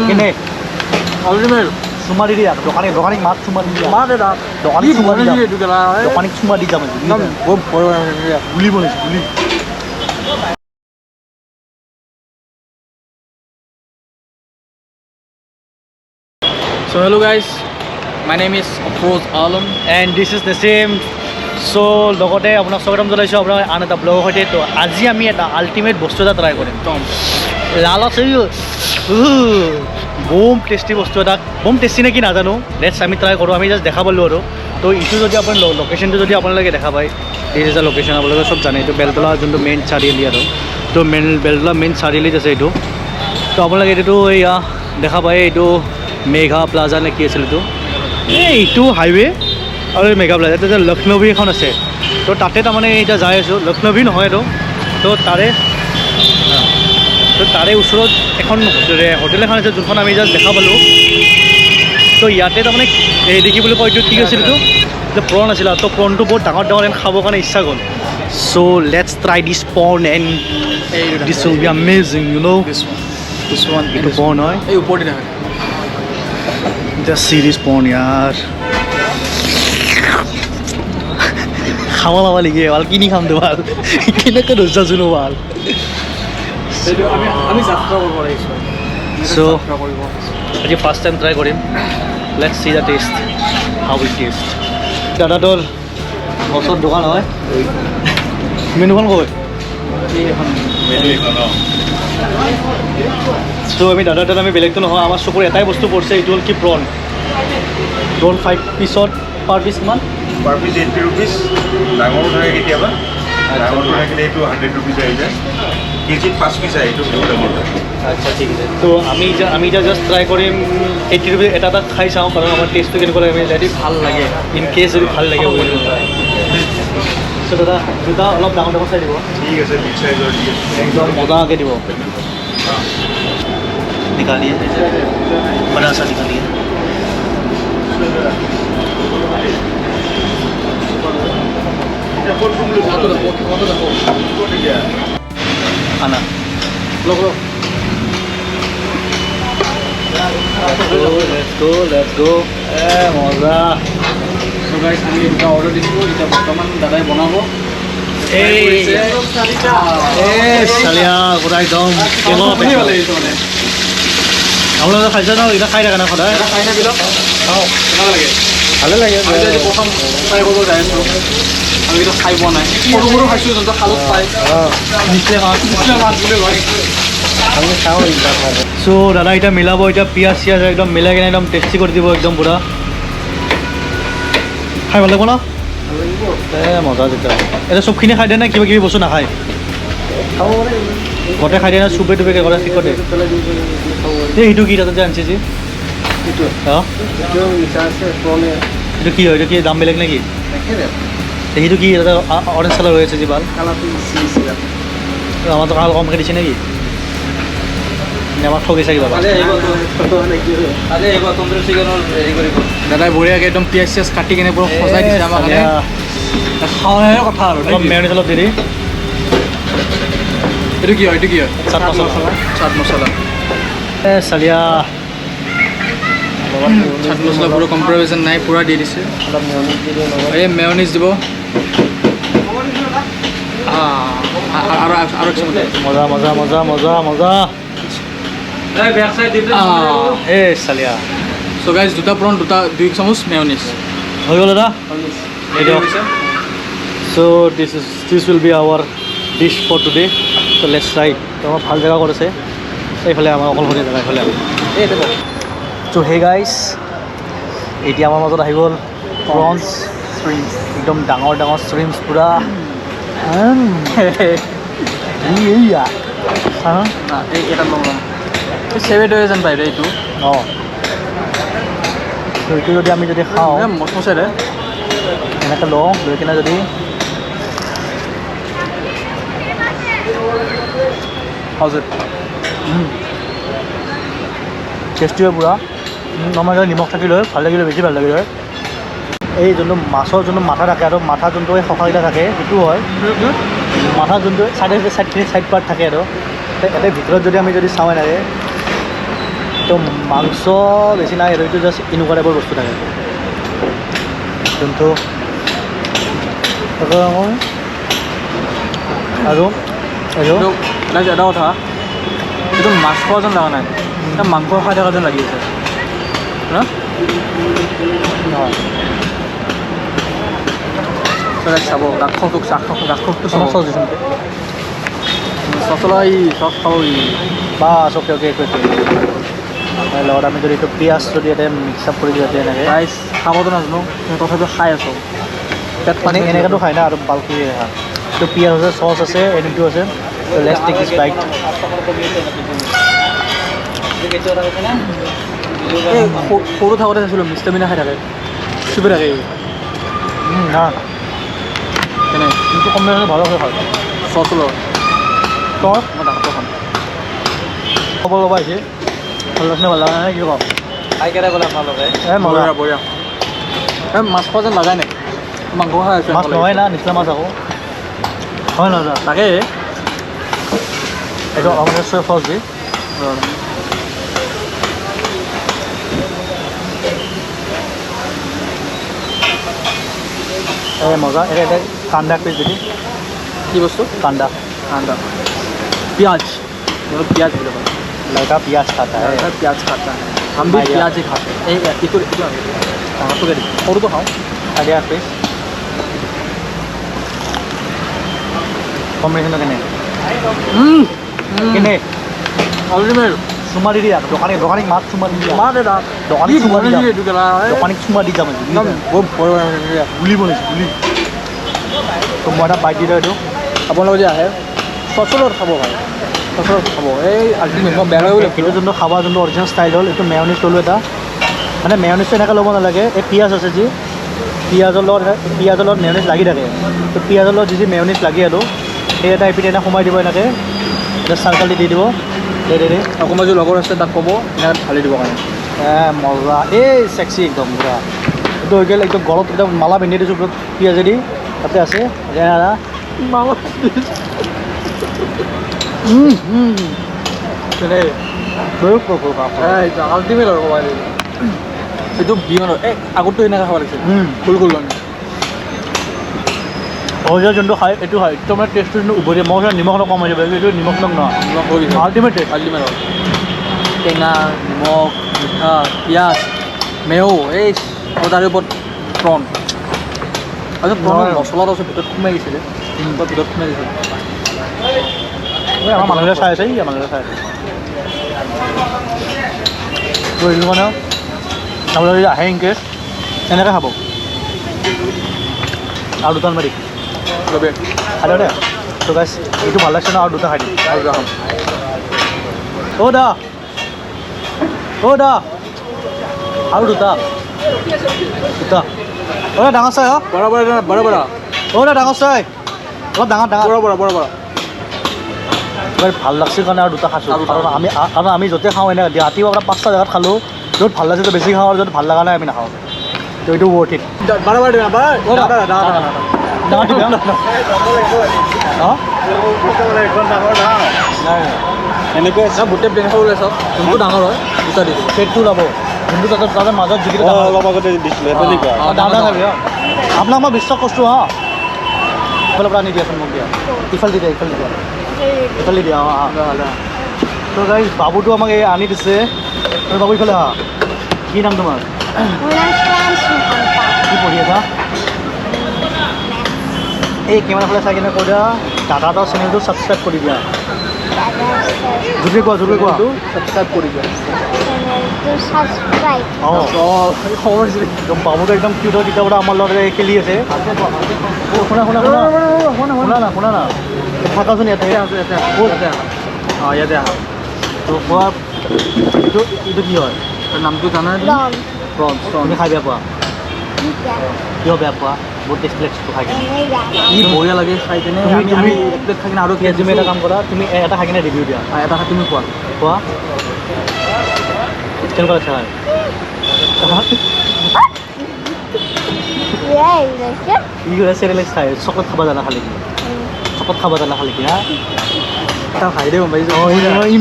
কেনে আল্টিমেট। চুমা দি দিয়া দোকানী, দোকানীক মাত চুমা দি দিয়া। মাত এটা দোকানীক চুমা দি যাম। এইটো কেলা দোকানীক চুমা দি যাম আজি। একদম বহুত ভয় লাগে। গুলি বনাইছে, গুলি। So hello guys, my name is Afroz Alam. And this is the same. So লগতে আপোনাক স্বাগতম জনাইছোঁ আপোনাৰ আন এটা ব্লগৰ সৈতে। তো আজি আমি এটা আল্টিমেট বস্তু এটা ট্ৰাই কৰিম। একদম লাল আছে, বম টেষ্টি বস্তু এটা। বম টেষ্টি নে কি নাজানো, let's আমি ট্ৰাই কৰোঁ। আমি জাষ্ট দেখা পালোঁ আৰু। তো ইটো যদি আপোনাৰ লোকেশ্যনটো যদি আপোনালোকে দেখা পায়, this is the location. আপোনালোকে চব জানে এইটো বেলতলা যোনটো মেইন চাৰিআলি আৰু। তো মেইন বেলতলা মেইন চাৰিআলিত আছে এইটো। তো আপোনালোকে এইটোতো এয়া দেখা পায়, এইটো মেঘা প্লাজা নে কি আছিল এইটো, এই এইটো হাইৱে আৰু এই মেঘা প্লাজা। তাতে লক্ষ্ণৌবী এখন আছে। তো তাতে তাৰমানে এতিয়া যাই আছোঁ, লক্ষ্ণৌবী নহয় এইটো। তো তাৰে ওচৰত এখন হোটেল এখন আছে, যোনখন আমি জাষ্ট দেখা পালোঁ। তো ইয়াতে তাৰমানে এই দেখি বুলি কয়, এইটো কি আছিল, এইটো যে প্ৰন আছিল। তো প্ৰনটো বহুত ডাঙৰ ডাঙৰ, এণ্ড খাবৰ কাৰণে ইচ্ছা গ'ল। So let's try this prawn and this will be amazing, you know. This one, this one. এইটো প্ৰন হয়। এই ওপৰতে দেখা। জাষ্ট চি দিছ প্ৰন ইয়াৰ। খাব ল'ব নেকি ভাল, কিনি খাম তো ভাল, কেনেকৈ ধৰিছাচোন ভাল। এইটো আমি আমি যাত্ৰা কৰিব লাগিছোঁ। So- যাত্ৰা কৰিব। আজি ফাৰ্ষ্ট টাইম ট্ৰাই কৰিম। Let's see the taste, how it taste. দাদাটোৰ ওচৰত দোকান হয়। মেনুখন কৈ। এইখন। চ' আমি দাদাৰ তাত আমি বেলেগটো নহয়, আমাৰ চকুৰ এটাই বস্তু পৰিছে, এইটো হ'ল কি প্ৰন। প্ৰন 5 পিছত পাৰ পিচ কিমান? পাৰ পিচ 80 ৰুপিজ। ডাঙৰো থাকে কেতিয়াবা, ডাঙৰটো থাকিলে এইটো 100 ৰুপিজ আহি যায়। কেজিত 5 পিচ আহে, এইটো বহুত ডাঙৰ থাকে। আচ্ছা, ঠিক আছে। তো আমি এতিয়া জাষ্ট ট্ৰাই কৰিম, 80 ৰুপিজ এটা এটা খাই চাওঁ, কাৰণ আমাৰ টেষ্টটো কেনেকুৱা লাগে। আমি যদি ভাল লাগে। ইন কেছ যদি ভাল লাগে। চ' দাদা, দুটা অলপ ডাঙৰ ডাঙৰ চাই দিব। ঠিক আছে, বিগ চাইজৰ দি আছোঁ। একদম মজাকে দিব। निकालिए, बड़ा सा निकालिए। কত দেখো, কত দেখো। খানা। লগ লগ। Let's go, let's go. এ মজা। চ' গাইজ, আমি এই দুটা অৰ্ডাৰ দিছোঁ। এতিয়া বৰ্তমান দাদাই বনাব। এই এই চালিয়া পুৰা একদম। শুনি ভাল লাগিছে মানে। আপোনালোকে খাইছে ন? এতিয়া খাই থাকে ন সদায়? এটা খাই নে বিলাক খাওঁ, কেনেকুৱা লাগে? ভালে লাগে। আমি আজি প্ৰথম ট্ৰাই কৰিব যাই আছোঁ। আমি কিন্তু খাই পোৱা নাই। সৰু সৰু খাইছোঁ, যোনটো খালত পায়। নিশ্চয় খাওঁ। নিশ্চয় মাছ বুলি কয়। আমি খাওঁ এইবিলাক মাজে। চ' দাদা এতিয়া মিলাব, এতিয়া পিঁয়াজ চিয়াজ একদম মিলাই কিনে একদম টেষ্টি কৰি দিব। একদম পূৰা খাই ভাল লাগিব ন? এ মজা। তেতিয়া এতিয়া চবখিনি খাই দিয়ে নে কিবা কিবি বস্তু নাখায়? গোটেই খাই দিয়ে নে চুপে টুপে কৰে ঠিক কৰে? এই সেইটো কি তাতে যে আনিছে যে? এইটো? অঁ। এইটো কি হয়? এইটো কি দাম বেলেগ নেকি? সেইটো কি তাতে অৰেঞ্জ কালাৰ হৈ আছে যে ভাল? আমাৰতো কালাৰ কমকৈ দিছে নেকি নে আমাক ঠগিছে কিবা? দাদাই বঢ়িয়াকৈ একদম পিঁয়াজ চিয়াজ কাটি কিনে পুৰা সজাই দিছে আমাৰ কাৰণে। খাৱাহে কথা আৰু। অলপ মেয়নিজ অলপ দি দি। এইটো কি হয়? এইটো কি হয়? চাট মছলা। চাট মছলা। এ চালিয়া। চাট মছলা পুৰা কম্প্ৰমাইজ নাই, পুৰা দি দিছে। এই মেয়নিজ দিব আৰু আৰু এক চামুচ। মজা মজা মজা মজা মজা। এ চালিয়া। চ' গাইজ, দুটা প্ৰন, দুটা 2 চামুচ মেয়নিজ। হৈ গ'ল দাদা এইটো। So this will be our dish for today. So let's try. তো আমাৰ ভাল জেগা কৰিছে এইফালে, আমাৰ অকলশৰীয়া জেগা এইফালে। চ' হে গাইজ, এতিয়া আমাৰ মাজত আহি গ'ল প্ৰনছ, একদম ডাঙৰ ডাঙৰ শ্ৰিমছ পূৰা। এইয়া। এই এটা ল'ম, চেৱে দৈ যেন পাই এইটো। অঁ, তো এইটো যদি আমি যদি খাওঁ মচমচে দে। এনেকৈ লওঁ, লৈ কিনে যদি How's it? Tasty হয় পূৰা। আমাৰ যদি নিমখ থাকিলে হয় ভাল লাগিলে, বেছি ভাল লাগিলে হয়। এই যোনটো মাছৰ যোনটো মাথা থাকে আৰু মাথা যোনটো এই সখাকেইটা থাকে, সেইটো হয় মাথা যোনটো চাইডে চাইডখিনি চাইড পাৰ্ট থাকে আৰু ইয়াতে ভিতৰত যদি আমি যদি চাওঁ এনেকৈ। তো মাংস বেছি নাই আৰু, এইটো জাষ্ট এনেকুৱা টাইপৰ বস্তু থাকে যোনটো আৰু আৰু এটা কথা, এইটো মাছ খোৱা যেন লগা নাই, এটা মাংস খাই থকা যেন লাগি আছে ন? নহয়। চাব ৰাক্ষসটোক, ৰাক্ষসটো চাব। চচ দিছোঁ। চচলা ই চচ খাব ই। বাছ, অ'কে অ'কে, একো একো। লগত আমি যদি এইটো পিঁয়াজ যদি ইয়াতে মিক্স আপ কৰি দিওঁ ইয়াতে এনেকৈ। ৰাইচ খাবতো নাজানো, কিন্তু তথাপিও খাই আছোঁ। পেট পানী এনেকৈতো খায় না আৰু বাল্কি। তো পিঁয়াজ আছে, চচ আছে, এনেটো আছে। Let's take this bite. এই সৰু থাকোঁতে চাইছিলোঁ, মিষ্টাৰ বিনা খাই থাকে, চুপি থাকে। না। কেনে? কিন্তু কম্বিনেশ্যন ভাল আছে, খায়। চচ লগত। তই মই ডাঙৰটো খাম। খবৰ ল'ব আহিছে, ভাল লাগছে, ভাল লগা নাই, কি কম? খাই কেনে ক'লে আপোনালোকে? এই মজা। বঢ়িয়া বঢ়িয়া। এই মাছ খোৱা যেন লগাই নাই, মাংস খাই আছোঁ। মাছ নহয় না, নিচলা মাছ আকৌ হয় নহয়? তাকে। এইটো আমাৰ চচ দি। এই মজা। এটা কান্দা পিচ দিবি। কি বস্তু? কান্দা। কান্দা, পিঁয়াজ, পিঁয়াজ বুলি কয়। लड़का प्याज खाता है। लड़का प्याज खाता है, हम भी प्याज ही खाते हैं। এই এইটো এইটো ডাঙৰটোকে দিম, সৰুটো খাওঁ। আইডিয়া পিচ কম্বিনেশ্যনটো কেনে? কেনে? আল্টিমেট। চুমা দি দিয়া দোকানী, দোকানীক মাত, চুমা দি দিয়া। মাত এটা। দোকানীক চুমা দি যাম। এইটো কেলা। দোকানীক চুমা দি যাম আজি। একদম বহুত ভয়। গুলি বনাইছোঁ, গুলি। তো মই এটা বাইক দি দিওঁ এইটো। আপোনালোকে যে আহে, চচলত খাব পাৰে, চচলত খাব। এই আল্টিমেট, মই বেয়া লাগে বুলি। এইটো যোনটো খাবা, যোনটো অৰিজিনেল ষ্টাইল হ'ল এইটো। মেয়নিজ ল'লোঁ এটা, মানে মেয়নিজটো এনেকৈ ল'ব নালাগে। এই পিঁয়াজ আছে যি, পিঁয়াজৰ লগত মেয়নিজ লাগি থাকে। তো পিঁয়াজৰ লগত যি যি মেয়নিজ লাগি আৰু সেই এটা এপিট এনে সোমাই দিব এনেকৈ, এটা চাৰ্কল দি দিব দে দে দে। আৰু কোনোবা যদি লগৰ আছে, তাক ক'ব এনেকৈ ঢালি দিব কাৰণে। এ মজা, এই চেক্সি একদম পূৰা। এইটো হৈ গ'ল, একদম গলত একদম মালা পিন্ধি দিছোঁ পিঁয়াজেদি। তাতে আছে। মালা। আল্টিমেট আৰু ক'ব। এইটো বিয়নৰ এই আগৰটো এনেকৈ খাব লাগিছিল, গোল গোল মানে। অৰিজিনেল যোনটো খায় এইটো খায়, এইটো মানে টেষ্টটো যোনটো উভতি। মই কৈছোঁ নিমখ অলপ কম হৈ যাব, এইটো নিমখ অলপ নহয়। নিমখ কৰি। Ultimate test. Ultimate আৰু টেঙা, নিমখ, মিঠা, পিঁয়াজ, মেও, এই আৰু তাৰে ওপৰত প্ৰন। আৰু প্ৰনৰ মছলাটো আছে, ভিতৰত সোমাই গৈছিলে, ভিতৰত সোমাই গৈছিলে। আমাৰ মানুহবিলাক চাই আছে, এই মানুহবিলাক চাই আছে। তো এইটো মানে আপোনালোকে যদি আহে ইনকেছ, এনেকৈ খাব। আৰু দুটা আনবা দিম। ল'বি। খাই দে। তো গাইছ, এইটো ভাল লাগছে ন? আৰু দুটা খাই দিম। আৰু দুটা খাম। অ' দা, অ' দা, আৰু দুটা, দুটা। অ' ডাঙৰ চাই, অ' বৰা বৰা বৰা বৰা। অ' দা, ডাঙৰ চাই, অলপ ডাঙৰ ডাঙৰ। বৰা বৰা বৰা বৰা। এবাৰ ভাল লাগছে কাৰণে আৰু দুটা খাইছোঁ। কাৰণ আমি য'তে খাওঁ এনেকৈ ৰাতিপুৱা পৰা 5টা জেগাত খালোঁ, য'ত ভাল লাগছে বেছি খাওঁ আৰু য'ত ভাল লগা নাই আমি নাখাওঁ। তো এইটো ৱৰ্থ it. বাৰ বাৰ বাৰ। ডাঙৰ অঁ। এনেকৈ গোটেই প্লেন খাব ওলাই চাওক, যোনটো ডাঙৰ হয় দুটা দি দিব। পেটটো ওলাব যোনটো তাতে তাতে মাজত যিকেইটা ডাঙৰ। অলপ আগতে দিছিলে তেনেকুৱা। ডাঙৰ ডাঙৰ খাবি। অঁ, আপোনাক মই বিশ্বাস কৰিছোঁ। অঁ, ইফালৰ পৰা আনি দিয়াচোন মোক, দিয়া ইফালে দি দিয়া, ইফালে দিয়া, ইফালে দিয়া। অঁ অঁ। তো গাইজ, বাবুটো আমাক এই আনি দিছে। তই বাবু ইফালে আহা। কি নাম তোমাৰ? মোৰ নাম শ্ৰেয়াংশ মহন্ত। কি পঢ়ি আছা? এই কেমেৰা ফালে চাই কিনে কৈ দিয়া, দাদাহঁতৰ চেনেলটো ছাবস্ক্ৰাইব কৰি দিয়া। জোৰকৈ কোৱা, জোৰকৈ কোৱা। ছাবস্ক্ৰাইব কৰি দিয়া। চেনেলটো ছাবস্ক্ৰাইব। অঁ। অঁ, খবৰ দিছিলে। একদম বাবুটো একদম কিউট হয়, তেতিয়াৰ পৰা আমাৰ লগত এই খেলি আছে। অ, শুনা শুনা শুনা শুনা না, শুনা না, থাকাচোন ইয়াতে। ক'ত? ইয়াতে আহা, অঁ, ইয়াতে আহা। তো কোৱা, এইটো এইটো কি হয়? তোৰ নামটো জানা? প্ৰন। প্ৰন। তুমি খাই বেয়া পোৱা? কিয় বেয়া পোৱা? বহুত টেষ্টি লাগিছে খাই কিনে। এনেই বেয়া পাওঁ। কি বঢ়িয়া লাগে খাই কেনে। তুমি আমি এক প্লেট খাই কিনে আৰু তুমি এটা কাম কৰা, তুমি এটা খাই কিনে ৰিভিউ দিয়া। এটা খাই তুমি কোৱা। কোৱা, কেনেকুৱা লাগিছে খাই? বেয়া হৈ গৈছে। কি কৰে? চেৰেলেক্স খাই চকলেট খাব জানা খালি কি? চকলেট খাব জানা খালি কি? হা। তাক হাঁহি দে, গম পাইছোঁ।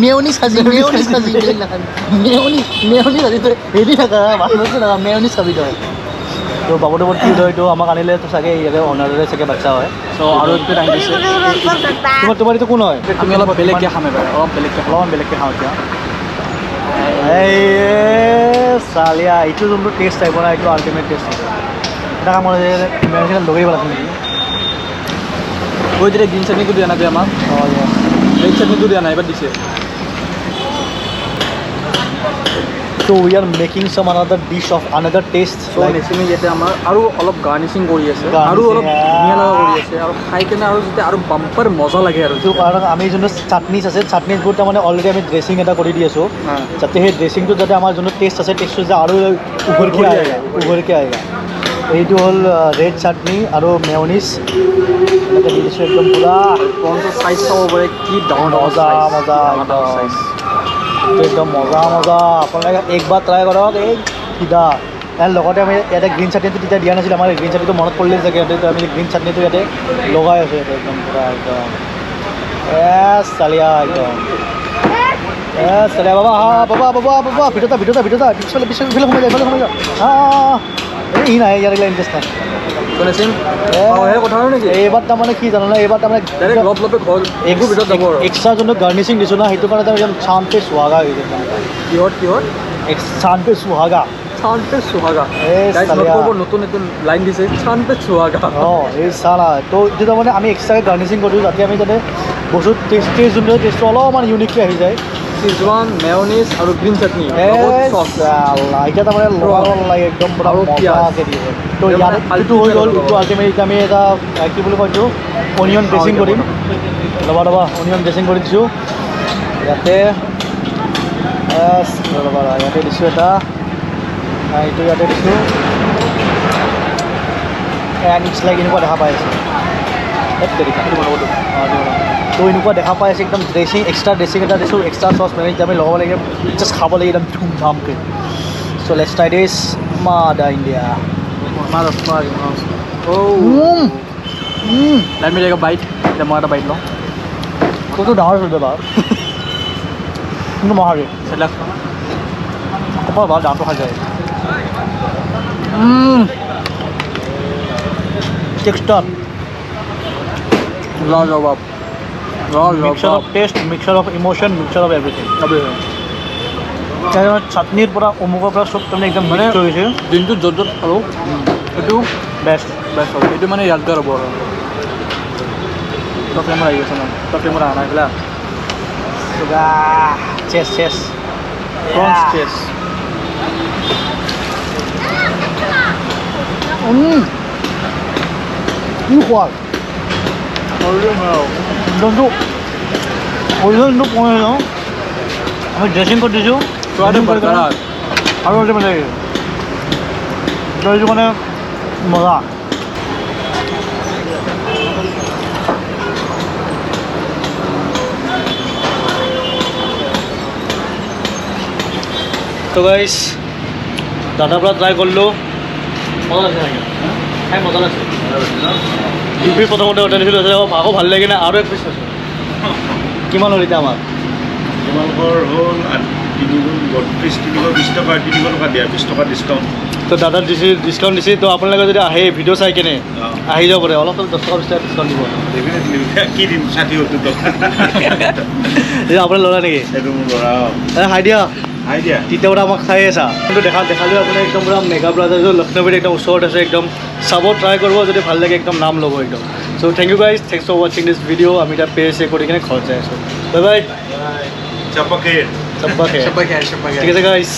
মেয়নিজ খাবি, মেয়নিজ খাবি, বেলেগ নাখাবি। মেয়নিজ, মেয়নিজ আজি তই হেৰি থাকা মানুহ থাকা, মেয়নিজ খাবি তই। তো বাবুটো বহুত কিউট হয়। তো আমাক আনিলে তো চাগে ইয়াতে অনাৰৰে চাগে বাচ্চা হয়। চ' আৰু এক প্লেট আনি দিছে। তোমাৰ এইটো কোন হয়? আমি অলপ বেলেগকৈ খাম এবাৰ, অলপ বেলেগকৈ খাম। অলপমান বেলেগকৈ খাওঁ এতিয়া। এই চালিয়া, এইটো যোনটো টেষ্ট আহিব না, এইটো আল্টিমেট টেষ্ট। এটা কাম কৰে, মেয়নিজ লগাই দিব লাগিছিল নেকি? গৈ তেতিয়া গ্ৰীণ চাটনিটো দিয়া নাই আমাক। অঁ। ৰেড চাটনিটো দিয়া নাই, এইবাৰ দিছে। So we are making some another dish of another taste. চ' নেচিমে ইয়াতে আমাৰ আৰু অলপ গাৰ্নিচিং কৰি আছে। Garnishing, আৰু অলপ ধুনীয়া লগা কৰি আছে আৰু খাই কেনে আৰু যেতিয়া আৰু বাম্পাৰ মজা লাগে আৰু। সেইটো কাৰণ আমি যোনটো চাটনিজ আছে, চাটনিজবোৰ তাৰমানে অলৰেডি আমি ড্ৰেছিং এটা কৰি দি আছোঁ, যাতে সেই ড্ৰেছিংটোত যাতে আমাৰ যোনটো টেষ্ট আছে, টেষ্টটো যাতে আৰু উভৰকে আহে, উভৰকে আহে। এইটো হ'ল ৰেড চাটনি আৰু মেয়নিজ এনেকৈ দি দিছোঁ একদম পূৰা। প্ৰনছৰ চাইজ চাব পাৰে, কি ডাঙৰ ডাঙৰ। মজা, মজা একদম। এইটো একদম মজা মজা। আপোনালোকে একবাৰ ট্ৰাই কৰক, এই ফিদা। ইয়াৰ লগতে আমি ইয়াতে গ্ৰীণ চাটনিটো তেতিয়া দিয়া নাছিলোঁ, আমাৰ গ্ৰীণ চাটনিটো মনত পৰিলে চাগে ইয়াতে। তো আমি গ্ৰীণ চাটনিটো ইয়াতে লগাই আছোঁ ইয়াতে একদম পূৰা একদম। এ চালিয়া, একদম এ চালিয়া। বাবা, হা বাবা, বাবা, বাবা, ভিতৰত, ভিতৰত, ভিতৰত, পিছফালে, পিছফালে, ইফালে সোমাই যা, ইফালে সোমাই যা। হা, এই ই নাই, ইয়াৰ ইণ্টাৰেষ্ট নাই। নেচিম, সেই কথা আৰু নেকি? এইবাৰ তাৰমানে কি জানো না, এইবাৰ তাৰমানে ডাইৰেক্ট লপ লপে ঘৰ এইবোৰ ভিতৰত যাব আৰু। এক্সট্ৰা যোনটো গাৰ্নিচিং দিছোঁ না, সেইটো কাৰণে একদম চান পে সুহাগা হৈ গৈছে। কিহত, কিহত? চান পে সুহাগা। চান পে সুহাগা। এই Guys, note চালিয়া। কৰিব, নতুন নতুন লাইন দিছে, চান পে সুহাগা। অঁ, এই চালা। তো এইটো তাৰমানে আমি এক্সট্ৰাকৈ গাৰ্নিচিং কৰিছোঁ, যাতে আমি যাতে বস্তু টেষ্ট যোনটো টেষ্টটো অলপমান ইউনিকলি আহি যায়। চিজৱান মেয়নিজ আৰু গ্ৰীণ চাটনি, এই লগত চচ। চালা, এতিয়া তাৰমানে লগাব লাগে একদম পূৰা আৰু পিঁয়াজ। মজাকৈ দিয়ে। তো এতিয়া ইয়াত মানে এইটো হৈ গ'ল। ultimate এইটো আল্টিমেট। এতিয়া আমি এটা কি বুলি কয় এইটো, অনিয়ন ড্ৰেছিং কৰিম। ৰ'বা ৰ'বা, অনিয়ন ড্ৰেছিং কৰি দিছোঁ ইয়াতে। ৰ'বা ৰ'বা, ইয়াতে দিছোঁ এটা, এইটো ইয়াতে দিছোঁ। এণ্ড it's like এনেকুৱা দেখা পাই আছে। ধেত তেৰিকা। অঁ, এইটো বনাব। তো এনেকুৱা দেখা পাই আছে একদম। ড্ৰেছিং, এক্সট্ৰা ড্ৰেছিং এটা দিছোঁ, এক্সট্ৰা চচ। মানে এতিয়া আমি লগাব লাগিব, জাষ্ট খাব লাগিব একদম ধুমধামকৈ। So let's try this mother India. Oh, let me take a bite. এতিয়া মই এটা বাইট লওঁ। তোৰতো ডাঙৰ চলিব বাৰু, কিন্তু মহাৰি চেলাক। ক'ৰপৰা বাৰু দামটো খাই যায়। টেক্সটাৰ লাজবাব, mixture লাজবাব। Of taste, mixture of emotion, mixture of everything. চাটনিৰ পৰা অমুকৰ পৰা চব তাৰমানে একদম মানে মিক্স হৈ গৈছে। দিনটোত য'ত য'ত খালোঁ, এইটো বেষ্ট। বেষ্ট হ'ব। এইটো মানে য়াদগাৰ হ'ব। আৰু তই ফ্লেমৰ আহি গৈছে ন? তই ফ্লেমৰ অহা নাই এইবিলাক। চেছ চেছ। প্ৰনছ চেছ। কি সোৱাদ! যোনটো অৰিজিনেলটো পোৱা ন, আমি ড্ৰেছিং কৰি দিছোঁ। সোৱাদে dressing কৰি কেনে বৰকৰাৰ। আৰু এটা বেলেগ, তো এইটো মানে মজা। তো গাইছ, দাদাৰ পৰা ট্ৰাই কৰিলোঁ, মজা লাগিছে চাগে, খাই মজা লাগিছে। দুপিচ প্ৰথমতে অৰ্ডাৰ দিছিলোঁ, তাৰপিছত আকৌ ভাল লাগিলে আৰু এক পিচ লৈছোঁ। কিমান হ'ল এতিয়া আমাৰ? তোমালোকৰ হ'ল 3 গুণ 32, 320 টকা, 300 টকা দিয়া, 20 টকা ডিছকাউণ্ট। তো দাদাক দিছে, ডিছকাউণ্ট দিছে। তো আপোনালোকে যদি আহে, ভিডিঅ' চাই কেনে আহি যাব পাৰে, অলপ 10 টকা 20 টকা ডিছকাউণ্ট দিব। ডেফিনেটলি। কি দিম, 60-70 টকা। এই আপোনাৰ ল'ৰা নেকি? সেইটো মোৰ ল'ৰা। এ হাই দিয়া। হাই দিয়া। তেতিয়া পৰা আমাক চাই আছা। কিন্তু দেখালোঁ আপুনি একদম পূৰা মেগা ব্ৰাদাৰ্ছৰ লক্ষ্ণৌবাৰীত একদম ওচৰত আছে। একদম চাব, ট্ৰাই কৰিব, যদি ভাল লাগে একদম নাম ল'ব একদম। So thank you guys, thanks for watching this video. আমি এতিয়া পে চে কৰি কিনে ঘৰত যাই আছোঁ। Bye bye. চাপাখেৰ। চব্বা খেৰ। চব্বা খেৰ, চব্বা খেৰ। ঠিক আছে গাইজ।